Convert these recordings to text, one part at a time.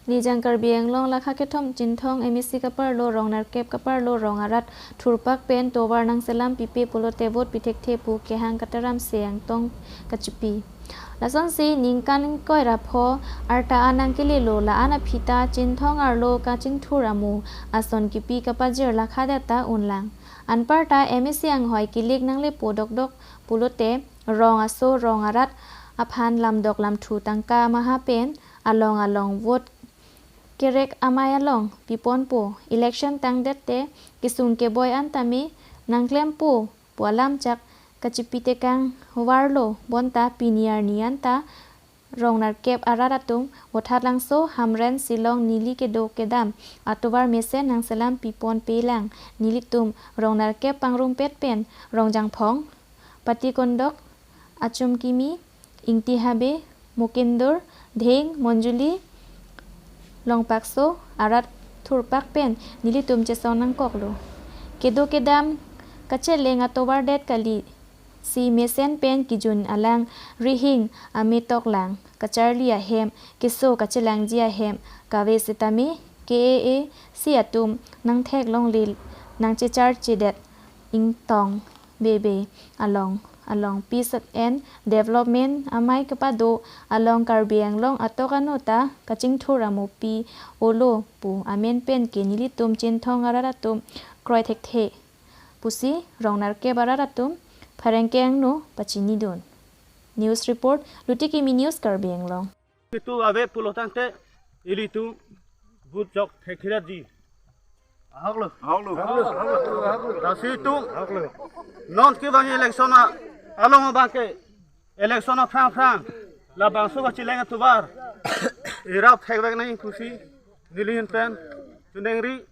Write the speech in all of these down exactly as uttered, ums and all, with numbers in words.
Nijang Karbi Anglong lakha kethom Chinthong M A C kaparlo rong nerkep kaparlo rong arat thurpak pen tovar nangselam pipe pulote vote pithekthe pu kehang Kataram se angtong kachipi. Lasonsi ningkan ingkoi ra pho arta an nangkelelo, la-an aphi ta Chinthong arlo kachingthur amu ason kipi kapajir lakha data unlang. Anparta M A C anghoi kilik nanglepo dokdok pulote rong aso rong arat aphan lamdok lamthu tangka maha pen along along vote kerek amei along piponpo. Election tangdet te kesung keboi an tame nangklempo pu alam chak kachipitekang varlo, bonta pini arni anta rong nerkep arat atum Vothatlangso, Hamren, Shillong neli kedo kedam atovar mesen nangselam piponpelang. Nelitum rong nerkep pangrumpet pen Rongjangphong, Patikondok, Achumkimi, Ingti Habe, Mukindur, Dheng, Monjuli, Longpakso arat thurpak pen nelitum chesong nangkoklo. Kedo kedam kacheleng atovar det kali, si mesen pen kijun alang rihing ametok lang kacharli ahem, keso kachelangji ahem kave setame K A A C atum nangthek longle nangchecharchedet ingtong bebe along along peace and development amei kepado along Karbi Anglong atok ano ta kachingthur amupi olo pu amen pen ke nelitum Chinthong arat atum kroi thekthe pusi rong nerkep arat atum phareng kengno pachinidun. News report, Lutikimi News, Karbi Anglong. Itum ave pulo tangte ilitum vote jok thektherat di. Ahok lo. Ahok lo. Lasi itum non kevang election a along abangke election aphrang aphrang labangso kacheleng atovar irap thekvek nangji pusi neli ahin pen choningri.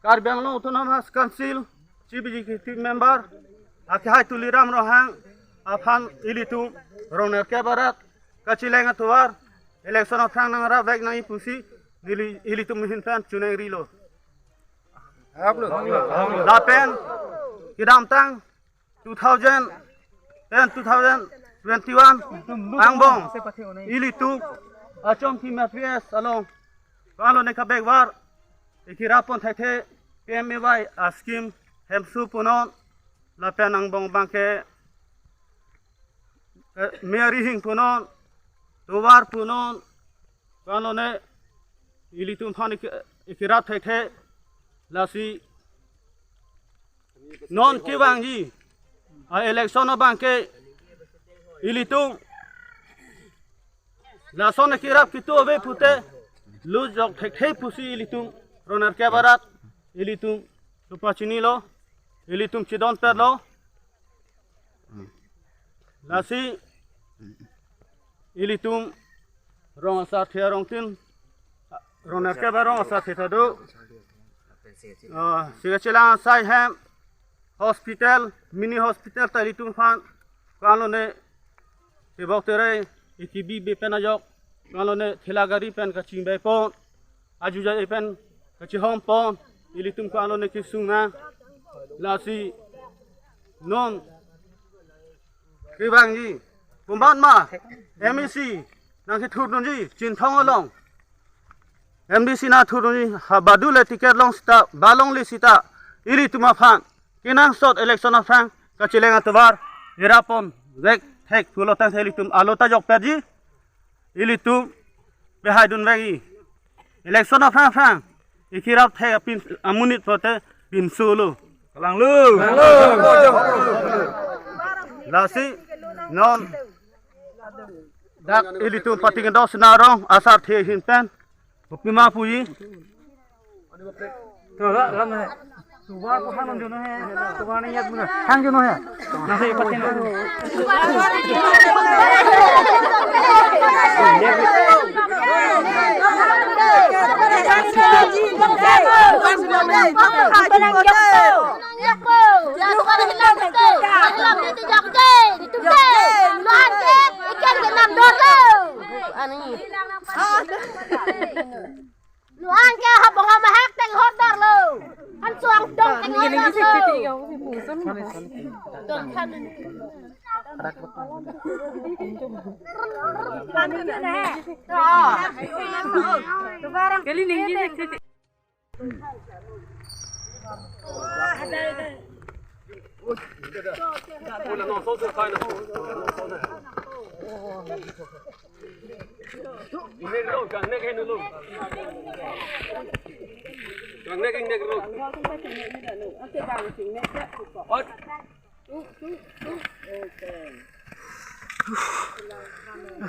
Karbi Anglong Autonomous Council Chief Executive Member akehai Tuliram Ronghang aphan ilitum rong nerkep arat kacheleng atovar election aphrang nangrapvek nangji pusi neli ilitum ahin pen choningrilo. Lapen kedamtang two thousand ten, two thousand twenty-one angbong ilitum Achomkimi P S along ko-an lone kabekvar ikirap pon thekthe P M A Y a scheme hemso punon lapen angbong abangke eh, me arihing punon, tovar punon, ko-an lone ilitum aphan iki- ikirap thekthe. Lasi non kevangji a election abangke ilitum lason ikirap kito ave pute lujok thekthe pusi ilitum rong nerkep arat ilitum chepachinilo, ilitum chedonpetlo. Lasi ilitum rong asar thia rong tin, rong nerkep arong asar thia thado. Ah, si kachelang asai hem hospital, mini hospital ta ilitum aphan ko-an lone tebok tere ikibi be pen ajok, ko-an lone thela gari pen kachingbai pon, ajuja pen kachihom pon, ilitum ko-an lone kesung nang. Lasi non kevangji komat ma M A C nangkethurdunji Chinthong along, M A C nangthurdunji, ha badu le ticket long sita, ba longle sita ilitum aphan kenangsot election aphrang kacheleng atovar irap ponvek thek pulo tangte ilitum alo ta jokpetji, ilitum pehaidunvekji. Election aphrang aphrang ikirap thek apin amonit pulote pinso lo. Kalanglo. Lasi non dak ilitum Patikondok Sina arong asar thia ahin pen kopima puji. To, la, la, la. Tovar ko hang jono hai. Tovar nahi yaad mujhe. Hang jono hai. Na se pati na. Ani. Lo-an ke habong hamahak teng hordar lo. An suang dong teng hordar lo. Dong khan. Tovar Kali ningje.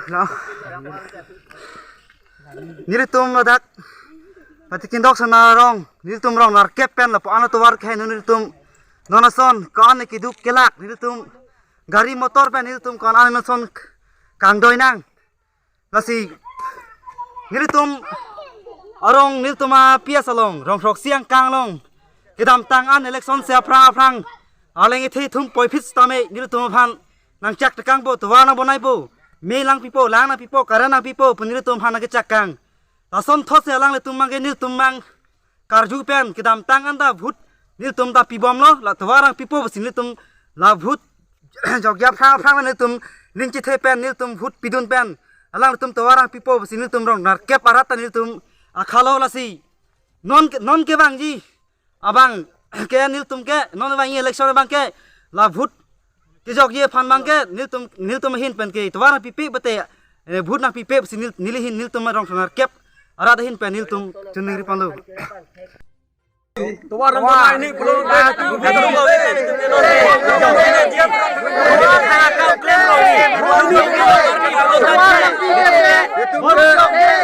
Lo. Nelitum ladak Patikindok Sana arong, nelitum rong nerkep pen lapu ano tovar khe nelitum non ason ko-an keduk kelak, nelitum gari motor pen nelitum ko-an ano son kangdoi nang. Lasi nelitum arong nelitum a-P S along, Rongkroksi angkang along kedamtang an election si aphrang aphrang arleng ethe thum poiphit tame nelitum aphan nangchak tekangpo, tovar nangbonaipo, me langpipo, lang nangpipo, current nangpipo pu nelitum aphan nangkechak kang. Lason thotsi alanglitum mang ke nelitum mang karju pen kedamtang anta vote nelitum ta pibomlo, la tovar nangpipo pusi nelitum la vote jokji aphrang aphrang nelitum ning chethe pen nelitum vote pidun pen alanglitum tovar nangpipo pusi nelitum rong nerkep arat ta nelitum akhalo. Lasi non non kevangji abang ke nelitum ke non vang election abang ke la vote kejokji aphan abang ke nelitum nelitum ahin pen ke tovar nangpipe bate, eh, vote nangpipe pusi nel- neli ahin nelitum rong nerkep arat ahin pen nelitum chuningri ponlo. Tovar nangbonai ni pulo.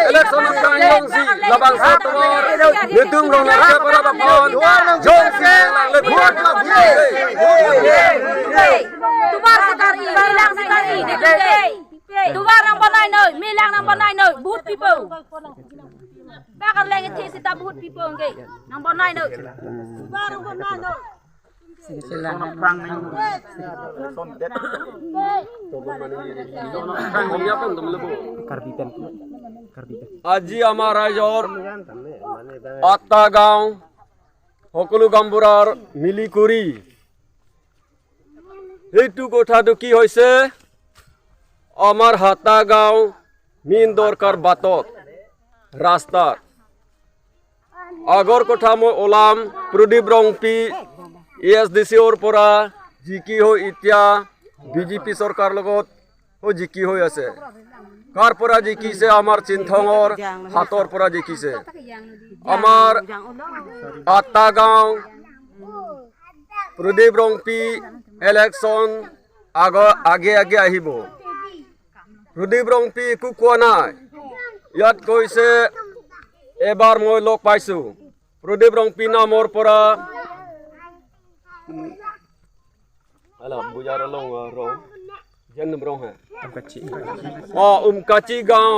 Election angkang jongsi labangso tovar nelitum rong nerkep arat aphan jongsi nanglang le vote. Tovar setari, lang setari, tovar nangbonainoi, me lang nangbonainoi, vote pipo. Bakar leng ithi sita vote pipo nge. Nangbonainoi. Tovar nangbonainoi. আজি আমাৰ ৰাইজৰ আঠটা গাঁও, সকলো গাঁওবুঢ়াৰ মিলি কৰি সেইটো কথাটো কি হৈছে, আমাৰ সাতটা গাঁও মেইন দৰকাৰ বাটত, ৰাস্তাত। আগৰ কথা মই ওলাম, প্ৰদীপ ৰংপি এ এছ ডি চিৰ পৰা জিকি হৈ এতিয়া বি জে পি চৰকাৰ লগত হৈ জিকি হৈ আছে। কাৰ পৰা জিকিছে? আমাৰ চিনথঙৰ হাতৰ পৰা জিকিছে। আমাৰ আঠটা গাঁও প্ৰদীপ ৰংপি ইলেকশ্যন আগ আগে আগে আহিব। প্ৰদীপ ৰংপি একো কোৱা নাই। ইয়াত কৈছে, এবাৰ মই লগ পাইছো প্ৰদীপ ৰংপি নামৰ পৰা, ala, Bujar along, ah, rong, Jen Rong he। অ, উমকাচি গাঁও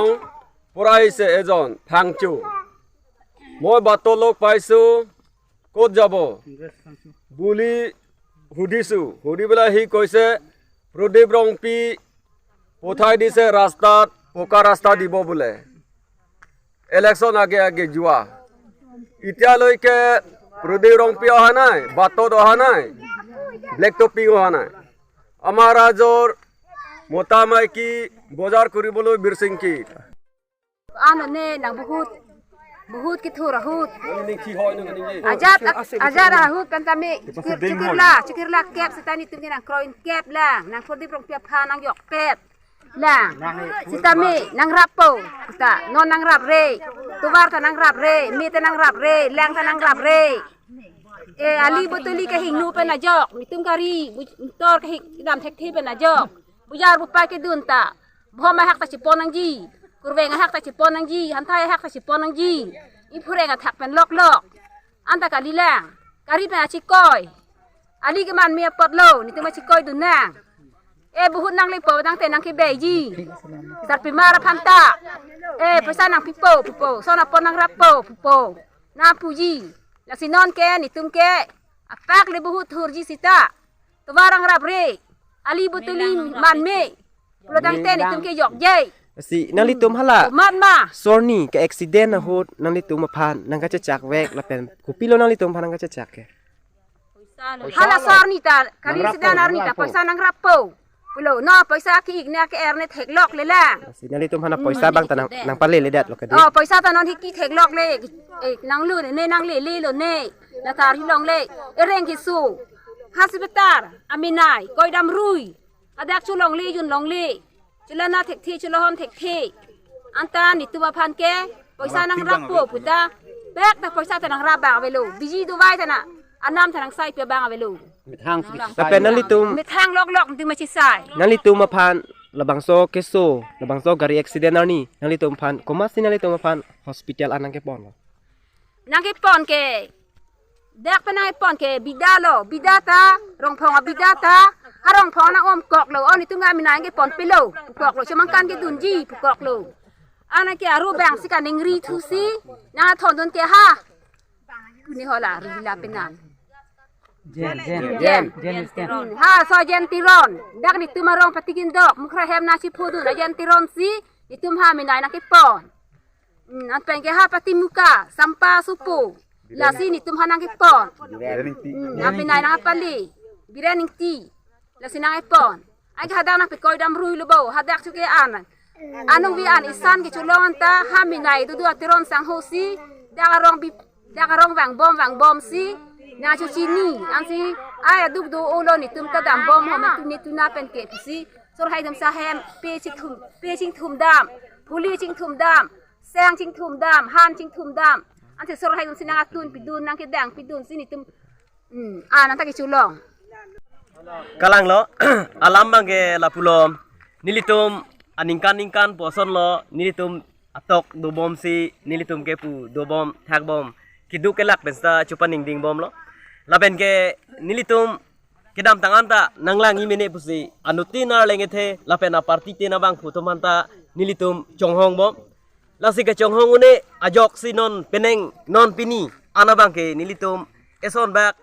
পৰা আহিছে এজন থাংচু। মই বাটত লগ পাইছো, ক'ত যাব বুলি সুধিছো। সুধি পেলাই সি কৈছে, প্ৰদীপ ৰংপি পঠাই দিছে ৰাস্তাত, পকা ৰাস্তা দিব বোলে। ইলেকশ্যন আগে আগে যোৱা। এতিয়ালৈকে প্ৰদীপ ৰংপি অহা নাই, বাটত অহা নাই, ব্লেক টপিং অহা নাই। আমাৰ ৰাইজৰ মতা মাইকী বজাৰ কৰিবলৈ বিৰচিংকি। Ano ne nang buhut, buhut kethur ahut. Ajat, ajat ahut pen tame chikir, chikirla, chikirla kep seta netum ke nangkroi kep lang, nang Prodip Rongpi aphan nangjokpet lang. Sitame nangrappo, ta non nangrapre, tovar ta nangrapre, me ta nangrapre, lang ta nangrapre. E, ali botoli kehingno pen ajok, netum gari, bu-, motor kehing, kedam thekthe pen ajok. Bujar bupai kedun ta, bhom ahak ta chepon nangji, kurveng ahak ta chepon nangji, hanthai ahak ta chepon nangji, iphureng athak pen loklok. Anta kali lang, gari pen achikoi. Ali keman me apotlo, netum achikoi dun nang. E, buhut nanglepo tangte nangkebeiji. Sarpimar aphan ta. E, paisa nangpipo, pipo. Son apon nangrappo, pipo. Nangpuji. Lasi non ke, netum ke. Apak le buhut thurji seta. Tovar nangrapre. Ali botoli man me. Pulo tangte netum ke jokje. Si nanglitum hala. Komat ma. Sorni ke accident ahut nanglitum aphan nangkachechak vek lapen kopilo nanglitum aphan nangkachechak ke. Hala sorni ta, kali nangrappo, sida nangrappo. Arni ta, paisa nangrappo. Pulo, no, poisa ki-ik ne ke-er ne theklok le lang. Si nanglitum aphan poisa abang ta nang, nangpaleledetlo kadi. Oh, poisa ta non hi ki theklok le. Eh, nanglu ne, ne nanglelelo ne. Latar hi longle. Ereng keso. Hospital, aminai, koidam rui. Hadak cholongle, junlongle. Cholana thekthe, cholohon thekthe. Anta netum aphan ke poisa nangrappo puta. Bek ta poisa ta nangrap abang avelo. Biji dovai ta na. Anam ta nangsai pi abang avelo. Methang si Lapen nanglitum methang loklok netum masi sai. Nanglitum aphan labangso keso, labangso gari accident arni, nanglitum aphan, komatsi nanglitum aphan hospital an nangkeponlo? Nangkepon ke, dak pen nangkepon ke bida lo, bida ta, Rongphong abida ta, ha Rongphong nang-omkoklo, o netum aminai nangkepon pilo, pukoklo, chomangkan kedunji, pukoklo. Ana ke aru bang si kaningri thusi, nangthondun ke ha. Kuni hola, rila penan. Jen, Jen, Jen. Jen, Jen Teron. Hmm, ha, so Jen Teron. Dak netum arong patikin dok, mukra hem nasi phodun, a Jen Teron si, netum aminai nangkepon. Hmm, anpen ke ha Patimuka, Sampa Supu. Lasi netum ha nangkepon. Hmm, aminai nangpali. Biren Ingti. Lasi nangkepon. Anke hadak nangpikoidam rui lo bo, hadak chuke an. Anung vi an isan kecholong anta, ha aminai dudu a Teron sangho si, dak arong bi, dak arong vangbom, vangbom si, nangchochini, ansi, ai aduk do-olo netum ta dambom ho, me tuni tuna pen ke pusi, sorhai dam sahem, pe chingthum, pe chingthum dam, phuli chingthum dam, seng chingthum dam, han chingthum dam, ansi sorhai dam si nangtun pidun, nangkedang pidun si netum Hmm, ah, nang ta kecholong. Kalanglo, alam abang ke lapulo. Nelitum aningkan ningkan pu asonlo, nelitum atok dobom si, nelitum kepu dobom, thakbom. Keduk kelak pen seta chupaningding bomlo. Lapen ke nelitum kedamtang anta nanglang-i mene pusi, anuttin arleng kethe, lapen aparty tin abangphu atum anta nelitum chonghong bom. Lasi kachonghong un-e ajok si non penang non pini an abang ke nelitum eson bak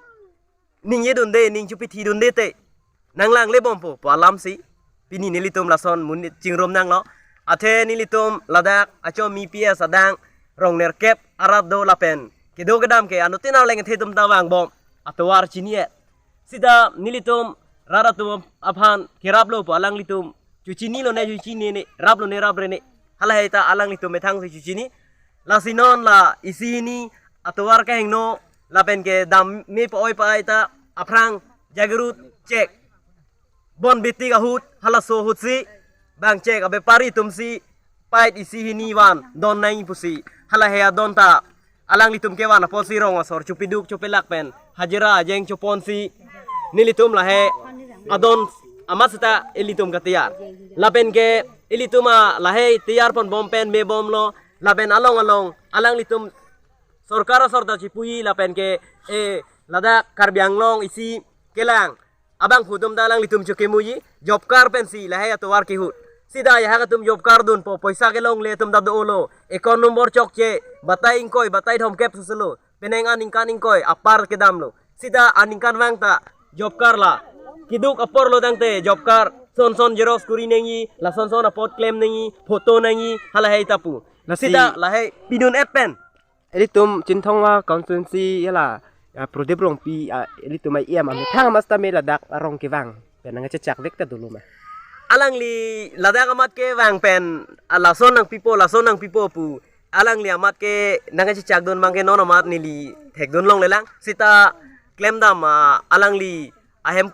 ningjedunde, ning chupithidunde te nanglangle bompo pu alam si pini nelitum lason monit chingrum nanglo. Athe nelitum ladak achomi P S adang rong nerkep arat do lapen kedo kedam ke anuttin arleng kethe atum ta vangbom atovar chini-et. Seta nelitum rat atum aphan keraplo pu alanglitum chuchinilo ne chuchinine, raplo ne raprene. Halahei ta alanglitum methang si chuchini. Lasi non la isi hini atovar kehingno lapen kedam me pa-oi pa-ai ta aphrang jagerut chek. Bon bitik ahut halaso ahut si bang chek abepari atum si pait isi hini van don nangji pusi halahei adon ta alanglitum kevan apotsi rong asor chupiduk chupilak pen hajira ajeng chopon si nelitum lahei adon amat seta ilitum katiyar. Lapen ke ilitum a lahei tiyar ponbom pen mebomlo lapen along along alanglitum sorkar asor ta chipuji lapen ke, eh, ladak Karbi Anglong isi kelang abangphu atum ta alanglitum chokemuji, job card pensi lahei atovar kehut. Seta ajahak atum job card dunpo, poisa kelongle atum ta do-olo. Account number chokche, batai ingkoi, batai thomkep suselo. Penang aningkan ingkoi apar kedamlo. Seta aningkanvang ta job card la keduk aporlo tangte job card son son xerox kuri nangji, la son son apot klem nangji, photo nangji, halahei ta pu. Lasi seta lahei pidun-et pen ilitum Chinthong a constituency hala, ya, Prodip Rongpi, ah, ilitum a E M amethang amat seta me ladak arong kevang pen nangchechak vek ta dolo ma? Alangli ladak amat kevang pen, ah, lason nangpipo, lason nangpipo pu alangli amat ke nangchechakdun abang ke non amat neli thekdun longlelang. Seta klemdam, ah, alangli ahem,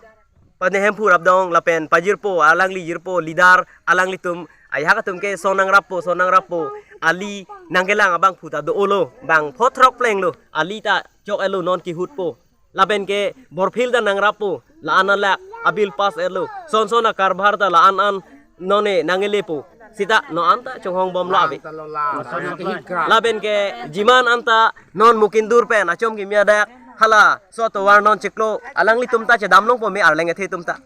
pane hemphu rapdong lapen pajirpo, alangli jirpo, leader, alanglitum ajahak atum ke son nangrappo, son nangrappo, ali nangkelang abangphu ta do-olo, bang phothrok plenglo, ali ta chok-etlo non kehutpo. Lapen ke borphil ta nangrappo, la-an alak abill pass-etlo, son son akarbar ta la-an an none nangelepo. Seta non anta chonghong bomlo ave. Lapen ke jiman anta non Mukindur pen achom kimi adak halaso atovar non chiklo alanglitum ta chedam longpo me arleng kethe atum ta.